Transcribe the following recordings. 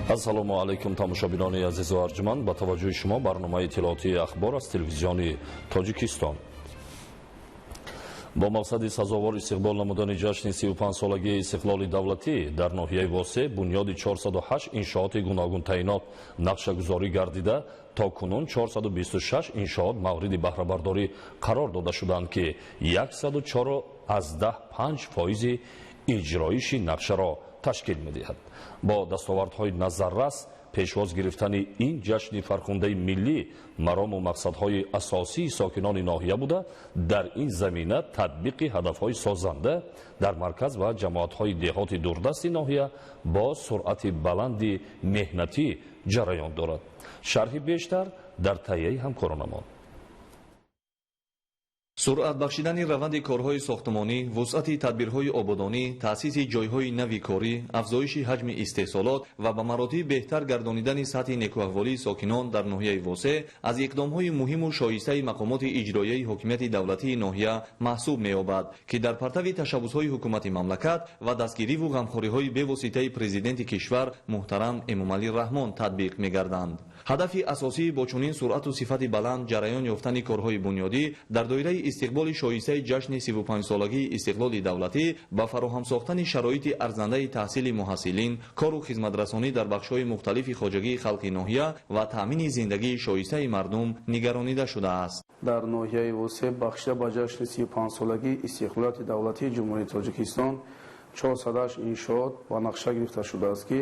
Ассалому алайкум, тамошобинони азизу арҷуманд. Ба таваҷҷӯҳи шумо барномаи иттилоотии «Ахбор» аз Телевизиони Тоҷикистон. Бо мақсади сазовор истиқбол намудани ҷашни 35-солагии истиқлоли давлатӣ дар ноҳияи Восеъ бунёди 408 иншооти гуногунтаинот нақшагузорӣ гардида, то кунун 426 иншоот мавриди баҳрабардорӣ қарор дода шуданд, ки 104,5 фоизи иҷроиши нақшаро ташкил медиҳад. Бо дастовардҳои назаррас пешвоз гирифтани ин ҷашни фархундаи миллӣ марому мақсадҳои асосии сокинони ноҳия буда, дар ин замина татбиқи ҳадафҳои созанда дар марказ ва ҷамоатҳои деҳоти дурдасти ноҳия бо суръати баланди меҳнатӣ ҷараён дорад. Шарҳи бештар дар таҳияи ҳамкоронамон. Суръат бахшидани раванди корҳои сохтмонӣ, вусъати тадбирҳои ободонӣ, таъсиси ҷойҳои нави корӣ, афзоиши ҳаҷми истеҳсолот ва ба маротиб беҳтар гардонидани сатҳи некӯаҳволии сокинон дар ноҳияи Восеъ аз иқдомҳои муҳиму шоистаи мақомоти иҷроияи ҳокимияти давлатии ноҳия маҳсуб меёбад, ки дар партави ташаббусҳои ҳукумати мамлакат ва дастгириву ғамхориҳои бевоситаи Президенти кишвар муҳтарам Эмомалӣ Раҳмон татбиқ мегарданд. Ҳадафи асосии бо чунин суръату сифати баланд ҷараён ёфтани корҳои бунёдӣ дар доираи истиқболи шоистаи ҷашни 35-солагии истиқлоли давлатӣ ба фароҳам сохтани шароити арзандаи таҳсили муҳассилин, кору хизматрасонӣ дар бахшҳои мухталифи хоҷагии халқи ноҳия ва таъмини зиндагии шоистаи мардум нигаронида шудааст. Дар ноҳияи Восеъ бахшида ба ҷашни 35-солагии истиқлолияти давлатии Ҷумҳурии Тоҷикистон 408 иншоот ба нақша гирифта шудааст, ки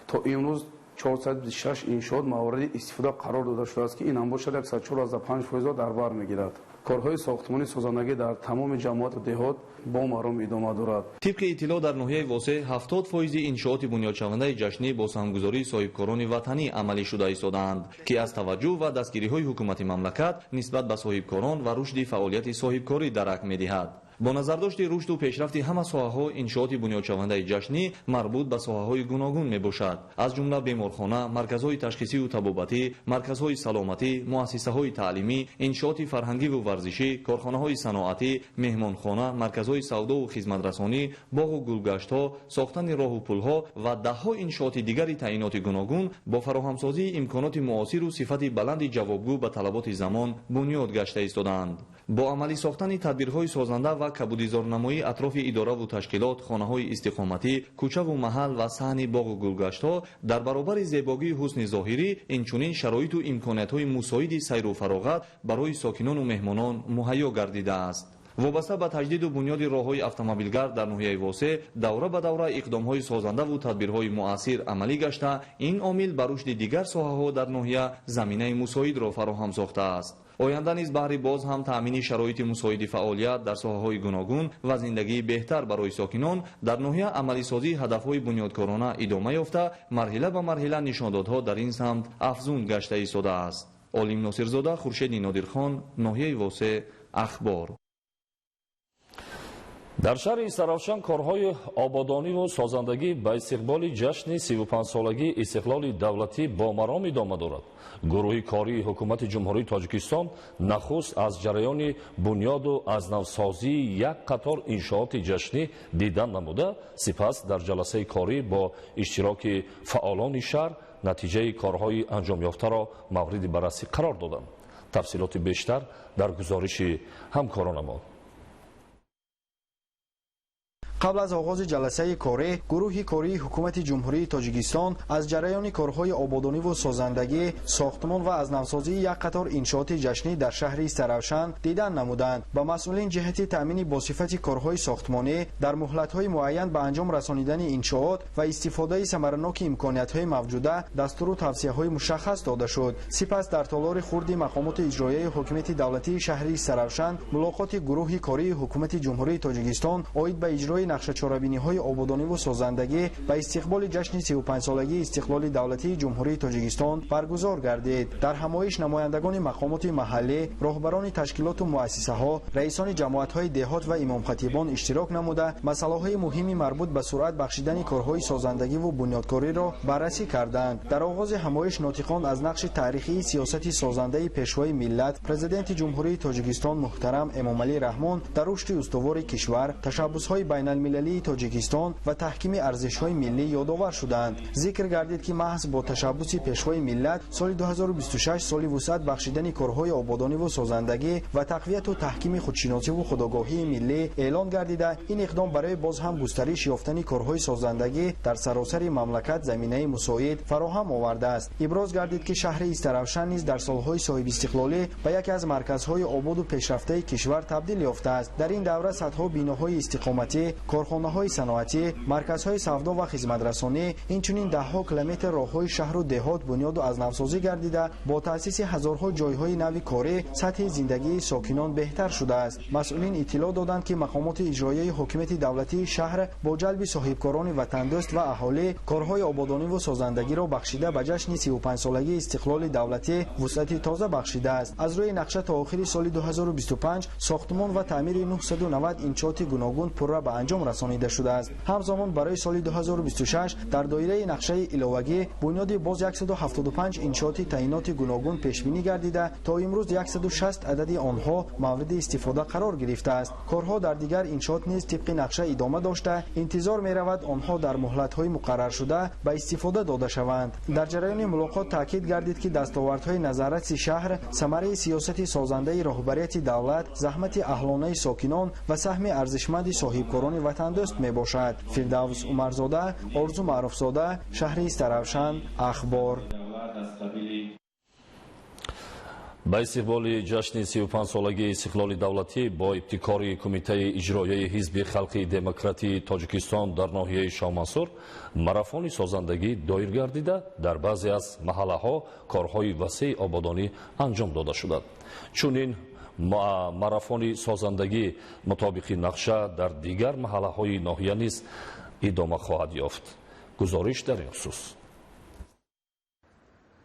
то имрӯз 426 иншоот мавриди истифода қарор дода шудааст, ки ин ҳам бошад 104,5 фоизро дар бар мегирад. Корҳои сохтмонӣ созандагӣ дар тамоми ҷамоату деҳот бо маром идома дорад. Тибқи иттилоъ, дар ноҳияи Восеъ 70 фоизи иншооти бунёдшавандаи ҷашнӣ бо саҳмгузории соҳибкорони ватанӣ амалӣ шуда истодаанд, ки аз таваҷҷӯҳ ва дастгириҳои ҳукумати мамлакат нисбат ба соҳибкорон ва рушди фаъолияти соҳибкорӣ дарак медиҳад. Бо назардошти рушду пешрафти ҳама соҳаҳо, иншооти бунёдшавандаи ҷашнӣ марбут ба соҳаҳои гуногун мебошад, аз ҷумла беморхона, марказҳои ташхисиву табобатӣ, марказҳои саломатӣ, муассисаҳои таълимӣ, иншооти фарҳангиву варзишӣ, корхонаҳои саноатӣ, меҳмонхона, марказҳои савдову хизматрасонӣ, боғу гулгаштҳо, сохтани роҳу пулҳо ва даҳҳо иншооти дигари таъиноти гуногун бо фароҳамсозии имконоти муосиру сифати баланди ҷавобгӯ ба талаботи замон бунёд гашта истодаанд. Бо амалӣ сохтани тадбирҳои созанда ва кабудизорнамоии атрофи идораву ташкилот, хонаҳои истиқоматӣ, кӯчаву маҳал ва саҳни боғу гулгаштҳо дар баробари зебогии ҳусни зоҳирӣ инчунин шароиту имкониятҳои мусоиди сайру фароғат барои сокинону меҳмонон муҳайё гардидааст. Вобаста ба таҷдиду бунёди роҳҳои автомобилгард дар ноҳияи Восеъ давра ба давра иқдомҳои созандаву тадбирҳои муассир амалӣ гашта, ин омил ба рушди дигар соҳаҳо дар ноҳия заминаи мусоидро фароҳам сохтааст. Оянда низ баҳри боз ҳам таъмини шароити мусоиди фаъолият дар соҳаҳои гуногун ва зиндагии беҳтар барои сокинон дар ноҳия амалисозии ҳадафҳои бунёдкорона идома ёфта, марҳила ба марҳила нишондодҳо дар ин самт афзун гашта истодааст. Олим Носирзода, Хуршеди Нодирхон, ноҳияи Восеъ, «Ахбор». Дар шаҳри Истаравшан корҳои ободониву созандагӣ ба истиқболи ҷашни 35-солагии истиқлоли давлатӣ бо маром идома дорад. Гурӯҳи кории Ҳукумати Ҷумҳурии Тоҷикистон нахуст аз ҷараёни бунёду аз навсозии як қатор иншооти ҷашнӣ дидан намуда, сипас дар ҷаласаи корӣ бо иштироки фаъолони шаҳр натиҷаи корҳои анҷомёфтаро мавриди баррасӣ қарор доданд. Тафсилоти бештар дар гузориши ҳамкоронамон. Қабл аз оғози ҷаласаи корӣ гурӯҳи кории Ҳукумати Ҷумҳурии Тоҷикистон аз ҷараёни корҳои ободониву созандагӣ, сохтмон ва аз навсозии як қатор иншооти ҷашнӣ дар шаҳри Истаравшан дидан намуданд. Ба масъулин ҷиҳати таъмини босифати корҳои сохтмонӣ, дар муҳлатҳои муайян ба анҷом расонидани иншоот ва истифодаи самараноки имкониятҳои мавҷуда дастуру тавсияҳои мушаххас дода шуд. Сипас дар толори хурди мақомоти иҷроияи ҳокимияти давлатии шаҳри Истаравшан мулоқоти гурӯҳи кории Ҳукумати Ҷумҳурии Тоҷикистон оид ба иҷрои нақшачорабиниҳои ободониву созандагӣ ба истиқболи ҷашни 35-солагии истиқлоли давлатии Ҷумҳурии Тоҷикистон баргузор гардид. Дар ҳамоиш намояндагони мақомоти маҳаллӣ, роҳбарони ташкилоту муассисаҳо, раисони ҷамоатҳои деҳот ва имомхатибон иштирок намуда, масъалаҳои муҳими марбут ба суръат бахшидани корҳои созандагиву бунёдкориро баррасӣ карданд. Дар оғози ҳамоиш нотиқон аз нақши таърихии сиёсати созандаи Пешвои миллат, Президенти Ҷумҳурии Тоҷикистон муҳтарам Эмомалӣ Раҳмон дар рушди устувори кишвар, ташаббусҳои байналмилалии байналмилалии Тоҷикистон ва таҳкими арзишҳои миллӣ ёдовар шуданд. Зикр гардид, ки маҳз бо ташаббуси Пешвои миллат соли 2026 соли вусъат бахшидани корҳои ободониву созандагӣ ва тақвияту таҳкими худшиносиву худогоҳии миллӣ эълон гардида, ин иқдом барои боз ҳам густариш ёфтани корҳои созандагӣ дар саросари мамлакат заминаи мусоид фароҳам овардааст. Иброз гардид, ки шаҳри Истаравшан низ дар солҳои соҳибистиқлолӣ ба яке аз марказҳои ободу пешрафтаи кишвар табдил ёфтааст. Дар ин давра садҳо биноҳои истиқоматӣ, корхонаҳои саноатӣ, марказҳои савдо ва хизматрасонӣ, инчунин даҳҳо километр роҳҳои шаҳру деҳот бунёду аз навсозӣ гардида, бо таъсиси ҳазорҳо ҷойҳои нави корӣ сатҳи зиндагии сокинон беҳтар шудааст. Масъулин иттилоъ доданд, ки мақомоти иҷроияи ҳокимияти давлатии шаҳр бо ҷалби соҳибкорони ватандӯст ва аҳолӣ корҳои ободониву созандагиро бахшида ба ҷашни 35-солагии истиқлоли давлатӣ вусъати тоза бахшидааст. Аз рӯи нақша то охири соли 2025 сохтмон ва таъмири 990 иншооти гуногун пурра ба анҷом расонида шудааст. Ҳамзамон барои соли 2026 дар доираи нақшаи иловагӣ бунёди боз 175 иншооти таъиноти гуногун пешбинӣ гардида, то имрӯз 160 адади онҳо мавриди истифода қарор гирифтааст. Корҳо дар дигар иншоот низ тибқи нақша идома дошта, интизор меравад онҳо дар муҳлатҳои муқарраршуда ба истифода дода шаванд. Дар ҷараёни мулоқот таъкид гардид, ки дастовардҳои назарраси шаҳр самараи сиёсати созандаи роҳбарияти давлат, заҳмати аҳлонаи сокинон ва саҳми арзишманди соҳибкорони ватандӯст мебошад. Фирдавс Умарзода, Орзу Маъруфзода, шаҳри Истаравшан, Ахбор. Ба истиқболи ҷашни 35-солагии истиқлоли давлатӣ бо ибтикори Кумитаи иҷроияи Ҳизби халқи демократии Тоҷикистон дар ноҳияи Шоҳмансур марафони созандагӣ доир гардида, дар баъзе аз маҳаллаҳо корҳои васеи ободонӣ анҷом дода шуданд. Чунин марафони созандагӣ мутобиқи нақша дар дигар маҳаллаҳои ноҳия низ идома хоҳад ёфт. Гузориш дар ин хусус.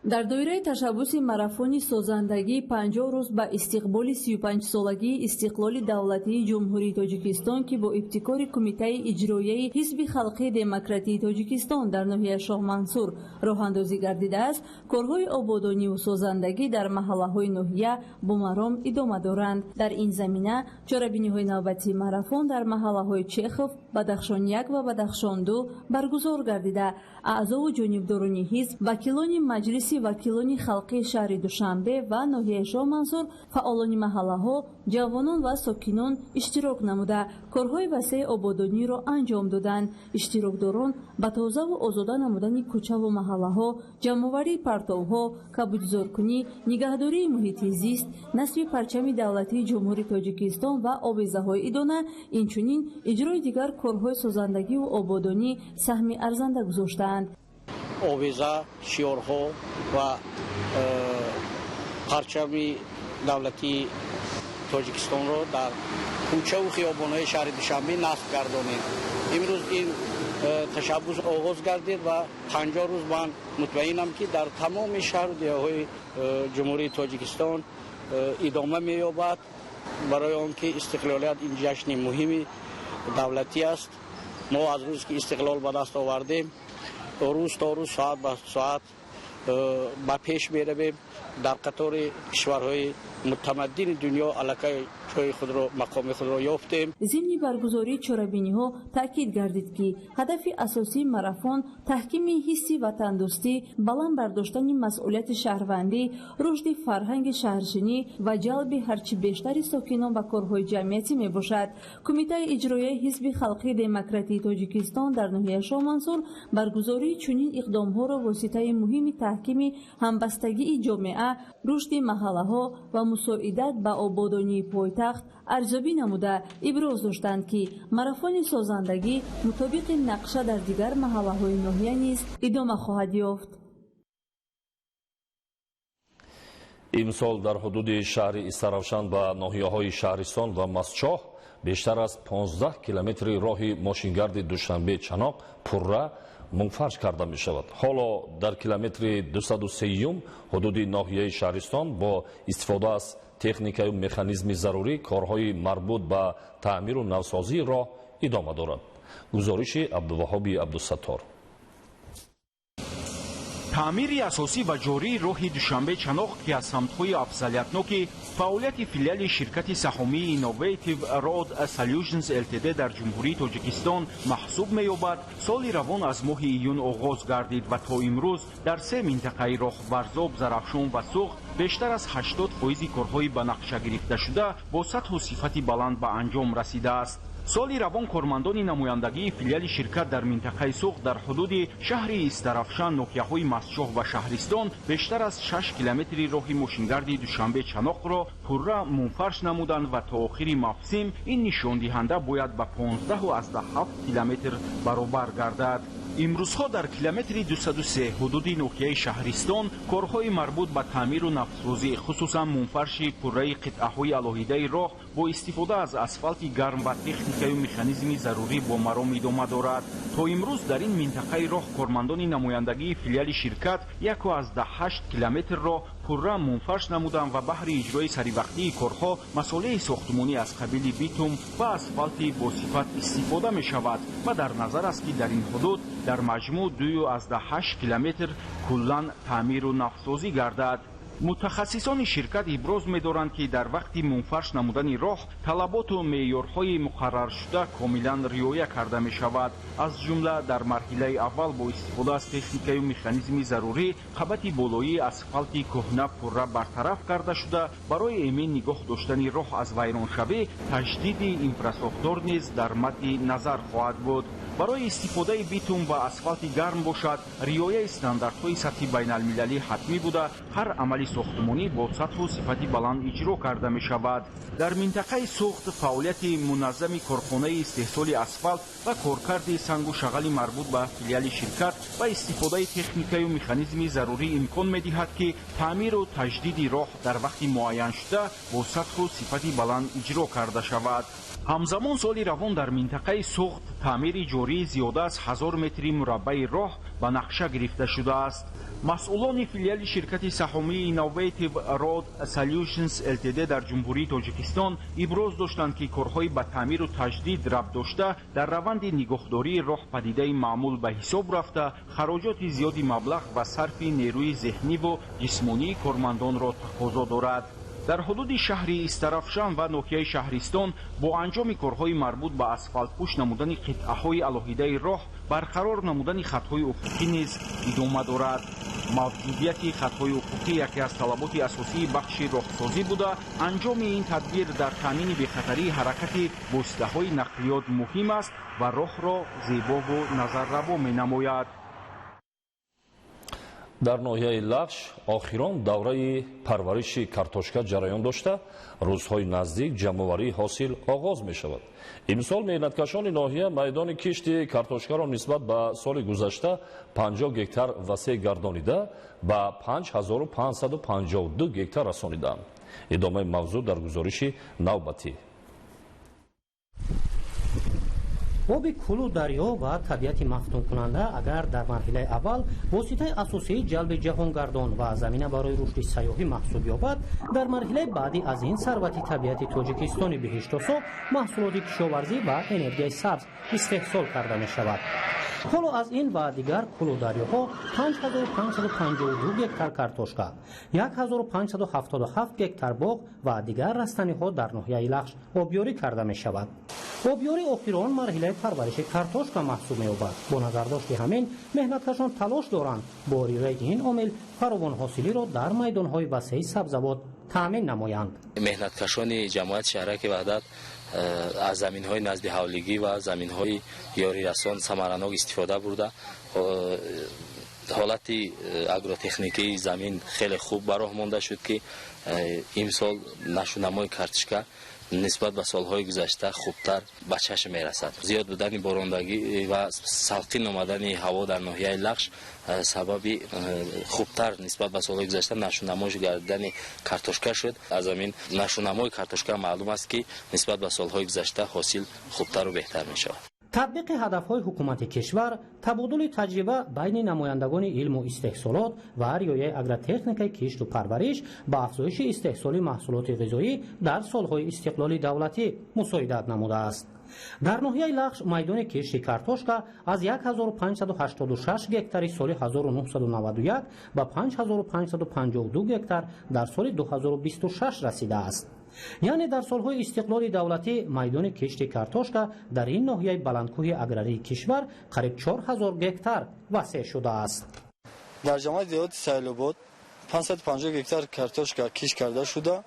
Дар доираи ташаббуси марафони созандагӣ 50 рӯз ба истиқболи 35-солагии истиқлоли давлатии Ҷумҳурии Тоҷикистон, ки бо ибтикори Кумитаи иҷроияи Ҳизби халқии демократии Тоҷикистон дар ноҳияи Шоҳмансур роҳандозӣ гардидааст, корҳои ободониву созандагӣ дар маҳаллаҳои ноҳия бо маром идома доранд. Дар ин замина чорабиниҳои навбатии марафон дар маҳаллаҳои Чехов, Бадахшон 1 ва Бадахшон 2 баргузор гардида, аъзову ҷонибдорони ҳизб, вакилони маҷлиси вакилони халқии шаҳри Душанбе ва ноҳияи Шоҳмансур, фаъолони маҳаллаҳо, ҷавонон ва сокинон иштирок намуда, корҳои васеи ободониро анҷом доданд. Иштирокдорон ба тозаву озода намудани кӯчаву маҳаллаҳо, ҷамъоварии партовҳо, кабудизоркунӣ, нигаҳдории муҳити зист, насби парчами давлатии Ҷумҳурии Тоҷикистон ва овезаҳои идона, инчунин иҷрои дигар корҳои созандагиву ободонӣ саҳми арзанда гузоштаанд. Овеза, шиорҳо ва парчами давлатии Тоҷикистонро дар кӯчаву хиёбонҳои шаҳри Душанбе насб гардонем. Имрӯз ин ташаббус оғоз гардид ва 50 рӯз ман мутмаинам, ки дар тамоми шаҳру деҳаҳои Ҷумҳурии Тоҷикистон идома меёбад, барои он ки истиқлолият ин ҷашни муҳими давлатӣ аст. Мо аз рӯзе ки истиқлол ба даст овардем, рӯз то рӯз, соат ба соат ба пеш меравем. Дар қатори кишварҳои мутамаддини дунё аллакай ҷои худро, мақоми худро ёфтем. Зимни баргузории чорабиниҳо таъкид гардид, ки ҳадафи асосии марафон таҳкими ҳисси ватандӯстӣ, баланд бардоштани масъулияти шаҳрвандӣ, рушди фарҳанги шаҳршинӣ ва ҷалби ҳарчи бештари сокинон ба корҳои ҷамъиятӣ мебошад. Кумитаи иҷроияи Ҳизби халқии демократии Тоҷикистон дар ноҳияи Шоҳмансур баргузории чунин иқдомҳоро воситаи муҳими таҳкими ҳамбастагии ҷомеа, рушди маҳаллаҳо ва мусоидат ба ободонии пойтахт арзёбӣ намуда, иброз доштанд, ки марафони созандагӣ мутобиқи нақша дар дигар маҳаллаҳои ноҳия низ идома хоҳад ёфт. Имсол дар ҳудуди шаҳри Истаравшан ва ноҳияҳои Шаҳристон ва Мастчоҳ бештар аз 15 километри роҳи мошингарди Душанбе-Чаноқ пурра мунфарш карда мешавад. Ҳоло дар километри 203 ҳудуди ноҳияи Шаҳристон бо истифода аз техникаю механизми зарурӣ корҳои марбут ба таъмиру навсозии роҳ идома дорад. Гузориши Абдуваҳоби Абдусаттор. Таъмири асосӣ ва ҷории роҳи Душанбе-Чаноқ, ки аз самтҳои афзалиятноки фаъолияти филиали ширкати саҳомии Innovative Road Solutions Ltd дар Ҷумҳурии Тоҷикистон маҳсуб меёбад, соли равон аз моҳи июн оғоз гардид ва то имрӯз дар се минтақаи роҳ Варзоб, Зарафшон ва Суғд бештар аз 80% корҳои ба нақша гирифташуда бо сатҳу сифати баланд ба анҷом расидааст. Соли равон кормандони намояндагии филиали ширкат дар минтақаи Суғд дар ҳудуди шаҳри Истарафшан, ноҳияҳои Мастчоҳ ва Шаҳристон бештар аз 6 километри роҳи мошингарди Душанбе-Чаноқро пурра мунфарш намуданд ва то охири мавсим ин нишондиҳанда бояд ба 15,7 километр баробар гардад. Имрӯзҳо дар километри 203 ҳудуди ноҳияи Шаҳристон корҳои марбут ба таъмиру нафтсозӣ, хусусан мунфарши пурраи қитъаҳои алоҳидаи роҳ бо истифода аз асфалти гарм ва техникаю механизми зарурӣ бо маром идома дорад. То имрӯз дар ин минтақаи роҳ кормандони намояндагии филиали ширкат 1,8 километрро пурра мунфарш намуданд ва баҳри иҷрои саривақтии корҳо масолеҳи сохтмонӣ аз қабили битум ва асфалти босифат истифода мешавад ва дар назар аст, ки дар ин ҳудуд дар маҷмӯъ 2,8 километр куллан таъмиру нафтсозӣ гардад. Мутахассисони ширкат иброз медоранд, ки дар вақти мунфарш намудани роҳ талаботу меъёрҳои муқарраршуда комилан риоя карда мешавад. Аз ҷумла дар марҳилаи аввал бо истифода аз техникаю механизми зарурӣ қабати болоии асфалти кӯҳна пурра бартараф карда шуда, барои эмин нигоҳ доштани роҳ аз вайроншавӣ таҷдиди инфрасохтор низ дар мадди назар хоҳад буд. Барои истифодаи битум ва асфалти гарм бошад, риояи стандартҳои сатҳи байналмилалӣ ҳатмӣ буда, ҳар амали сохтмонӣ бо сатҳу сифати баланд иҷро карда мешавад. Дар минтақаи Суғд фаъолияти муназзами корхонаи истеҳсоли асфалт ва коркарди сангу шағали марбут ба филиали ширкат ва истифодаи техникаю механизми зарурӣ имкон медиҳад, ки таъмиру таҷдиди роҳ дар вақти муайяншуда бо сатҳу сифати баланд иҷро карда шавад. Ҳамзамон соли равон дар минтақаи Суғд таъмири ҷории зиёда аз 1000 метри мураббаи роҳ ба нақша гирифта шудааст. Масъулони филиали ширкати саҳомии Innovative Road Solutions Ltd дар Ҷумҳурии Тоҷикистон иброз доштанд, ки корҳои ба таъмиру таҷдид рабт дошта дар раванди нигоҳдории роҳ падидаи маъмул ба ҳисоб рафта, хароҷоти зиёди маблағ ва сарфи нерӯи зеҳниву ҷисмонии кормандонро тақозо дорад. Дар ҳудуди шаҳри Истарафшан ва ноҳияи Шаҳристон бо анҷоми корҳои марбут ба асфалтпӯш намудани қитъаҳои алоҳидаи роҳ барқарор намудани хатҳои уфуқӣ низ идома дорад. Мавҷудияти хатҳои уфуқӣ яке аз талаботи асосии бахши роҳсозӣ буда, анҷоми ин тадбир дар таъмини бехатарии ҳаракати воситаҳои нақлиёт муҳим аст ва роҳро зебову назарраво менамояд. Дар ноҳияи Лахш охирон давраи парвариши картошка ҷараён дошта, рӯзҳои наздик ҷамъоварии ҳосил оғоз мешавад. Имсол меҳнаткашони ноҳия майдони кишти картошкаро нисбат ба соли гузашта 50 гектар васеъ гардонида ба 5552 гектар расониданд. Идомаи мавзӯъ дар гузориши навбатӣ. Оби кӯлу дарё ва табиати мафтункунанда агар дар марҳилаи аввал воситаи асосии ҷалби ҷаҳонгардон ва замина барои рушди сайёҳӣ маҳсуб ёбад, дар марҳилаи баъдӣ аз ин сарвати табиати Тоҷикистони биҳиштосо маҳсулоти кишоварзӣ ва энергияи сабз истеҳсол карда мешавад. Ҳоло аз ин ва дигар кӯлу дарёҳо 5552 гектар картошка, 1577 гектар боғ ва дигар растаниҳо дар ноҳияи Лахш обёрӣ карда мешавад. Обёрӣ охирон марҳилаи парвариши картошка маҳсуб меёбад. Бо назардошти ҳамин меҳнаткашон талош доранд бо риояи ин омил фаровонҳосилиро дар майдонҳои васеи сабзавот таъмин намоянд. Меҳнаткашони ҷамоати шаҳраки Ваҳдат аз заминҳои назди ҳавлигӣ ва заминҳои ёрирасон самаранок истифода бурда, ҳолати агротехникии замин хеле хуб ба роҳ монда шуд, ки имсол нашунамои картошка нисбат ба солҳои гузашта хубтар ба чашм мерасад. Зиёд будани борондагӣ ва салқин омадани ҳаво дар ноҳияи Лахш сабаби хубтар нисбат ба солҳои гузашта нашунамои гардидани картошка шуд. Аз ҳамин нашунамои картошка маълум аст, ки нисбат ба солҳои гузашта ҳосил хубтару беҳтар мешавад. Татбиқи ҳадафҳои ҳукумати кишвар, табодули таҷриба байни намояндагони илму истеҳсолот ва риояи агротехникаи кишту парвариш ба афзоиши истеҳсоли маҳсулоти ғизоӣ дар солҳои истиқлоли давлатӣ мусоидат намудааст. Дар ноҳияи Лахш майдони кишти картошка аз 1586 гектари соли 1991 ба 5552 гектар дар соли 2026 расидааст. Яъне дар солҳои истиқлоли давлатӣ майдони кишти картошка дар ин ноҳияи баландкӯҳи аграрии кишвар қариб 4000 гектар васеъ шудааст. Дар ҷамоати деҳоти Сайлобод 550 гектар картошка кишт карда шуда,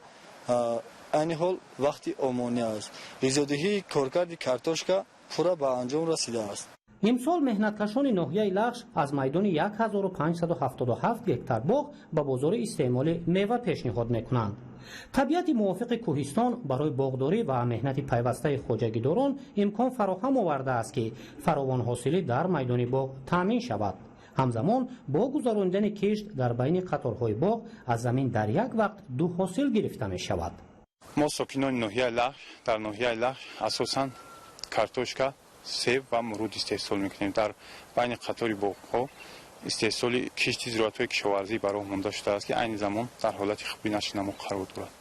айни ҳол вақти омонӣ аст. Ғизодиҳии коркарди картошка пурра ба анҷом расидааст. Имсол меҳнаткашони ноҳияи Лахш аз майдони 1577 гектар боғ ба бозори истеъмоли мева пешниҳод мекунанд. Табиати мувофиқи кӯҳистон барои боғдорӣ ва меҳнати пайвастаи хоҷагидорон имкон фароҳам овардааст, ки фаровонҳосилӣ дар майдони боғ таъмин шавад. Ҳамзамон бо гузаронидани кишт дар байни қаторҳои боғ аз замин дар як вақт ду ҳосил гирифта мешавад. Мо сокинони ноҳияи Лахш дар ноҳияи Лахш асосан картошка, себ ва муруд истеҳсол мекунем. Дар байни қатори боғҳо истеҳсоли кишти зироатҳои кишоварзӣ ба роҳ монда шудааст, ки айни замон дар ҳолати хуби нашъунамо қарор дорад.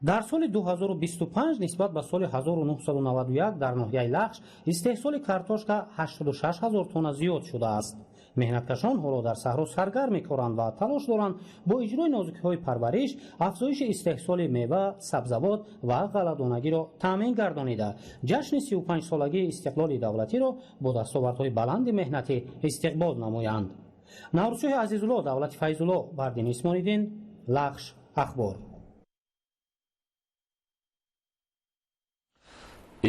Дар соли 2025 нисбат ба соли 1991 дар ноҳияи Лахш истеҳсоли картошка 86 ҳазор тонна зиёд шудааст. Меҳнаткашон ҳоло дар саҳро саргарм мекоранд ва талош доранд бо иҷрои нозукиҳои парвариш афзоиши истеҳсоли мева, сабзавот ва ғалладонагиро таъмин гардонида, ҷашни 35-солагии истиқлоли давлатиро бо дастовардҳои баланди меҳнатӣ истиқбол намоянд. Наврӯзшоҳи Азизулло, Давлати Файзулло, Бардин Исмониддин, Лахш, Ахбор.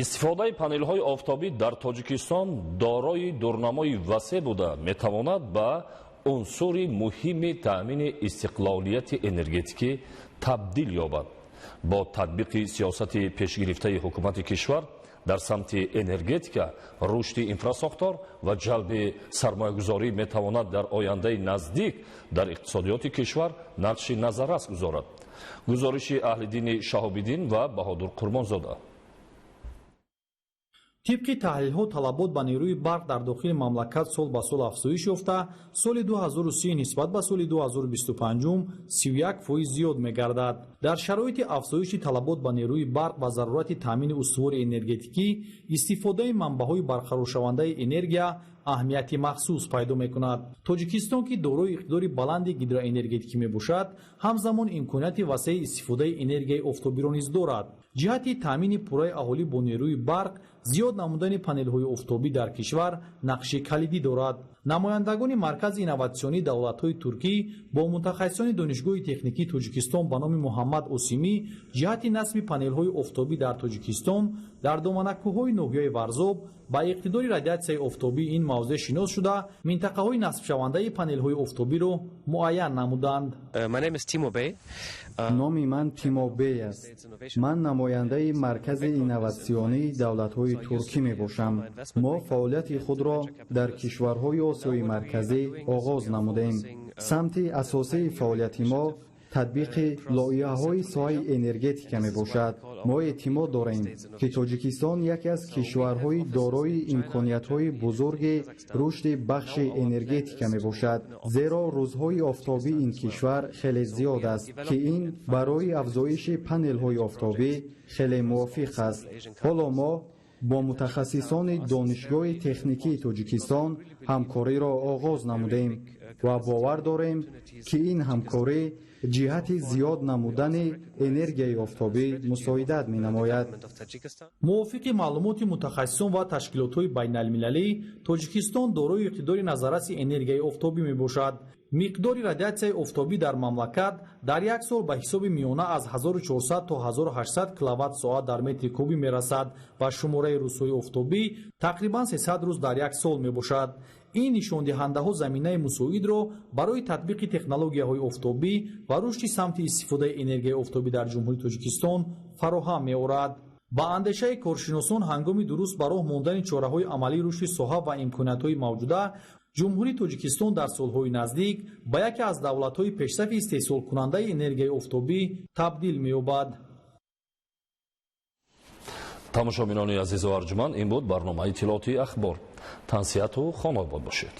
Истифодаи панелҳои офтобӣ дар Тоҷикистон дорои дурнамои васеъ буда метавонад ба унсури муҳими таъмини истиқлолияти энергетикӣ табдил ёбад. Бо татбиқи сиёсати пешгирифтаи ҳукумати кишвар дар самти энергетика, рушди инфрасохтор ва ҷалби сармоягузорӣ метавонад дар ояндаи наздик дар иқтисодиёти кишвар нақши назаррас гузорад. Гузориши Аҳлиддини Шаҳобиддин ва Баҳодур Қурбонзода. Тибқи таҳлилҳо талабот ба нерӯи барқ дар дохили мамлакат сол ба сол афзоиш ёфта, соли 2030 нисбат ба соли 2025 31% зиёд мегардад. Дар шароити афзоиши талабот ба нерӯи барқ ва зарурати таъмини устувори энергетикӣ, истифодаи манбаъҳои барқароршавандаи энергия аҳамияти махсус пайдо мекунад. Тоҷикистон, ки дорои иқтидори баланди гидроэнергетикӣ мебошад, ҳамзамон имконияти васеи истифодаи энергияи офтобиро низ дорад. Ҷиҳати таъмини пурраи аҳолӣ бо нерӯи барқ, зиёд намудани панелҳои офтобӣ дар кишвар нақши калидӣ дорад. Намояндагони Маркази инноватсионии давлатҳои Туркӣ бо мутахассисони Донишгоҳи техникии Тоҷикистон ба номи Муҳаммад Осимӣ ҷиҳати насби панелҳои офтобӣ дар Тоҷикистон дар доманакӯҳҳои ноҳияи Варзоб ба иқтидори радиатсияи офтобӣ ин мавзеъ шинос шуда, минтақаҳои насбшавандаи панелҳои офтобиро муайян намуданд. Номи ман Тимо Бей аст. Ман намояндаи Маркази инноватсионии давлатҳои Туркӣ мебошам. Мо фаъолияти худро дар кишварҳои Осиёи Марказӣ оғоз намудем. Самти асосии фаъолияти мо татбиқи лоиҳаҳои соҳаи энергетика мебошад. Мо эътимод дорем, ки Тоҷикистон яке аз кишварҳои дорои имкониятҳои бузурги рушди бахши энергетика мебошад, зеро рӯзҳои офтобии ин кишвар хеле зиёд аст, ки ин барои афзоиши панелҳои офтобӣ хеле мувофиқ аст. Ҳоло мо бо мутахассисони Донишгоҳи техникии Тоҷикистон ҳамкориро оғоз намудем ва бовар дорем, ки ин ҳамкорӣ ҷиҳати зиёд намудани энергияи офтобӣ мусоидат менамояд. Мувофиқи маълумоти мутахассисон ва ташкилотҳои байналмилалӣ, Тоҷикистон дорои иқтидори назарраси энергияи офтобӣ мебошад. Миқдори радиатсияи офтобӣ дар мамлакат дар як сол ба ҳисоби миёна аз 1400 то 1800 киловатт-соат дар метри кубӣ мерасад ва шумораи рӯзҳои офтобӣ тақрибан 300 рӯз дар як сол мебошад. Ин нишондиҳандаҳо заминаи мусоидро барои татбиқи технологияҳои офтобӣ ва рушди самти истифодаи энергияи офтобӣ дар Ҷумҳурии Тоҷикистон фароҳам меорад. Ба андешаи коршиносон, ҳангоми дуруст ба роҳ мондани чораҳои амалии рушди соҳа ва имкониятҳои мавҷуда, Ҷумҳурии Тоҷикистон дар солҳои наздик ба яке аз давлатҳои пешсафи истеҳсолкунандаи энергияи офтобӣ табдил меёбад. Тамошобинони азизу арҷуманд, ин буд барномаи иттилоотии Ахбор. Тансиҳату хонобод бошед.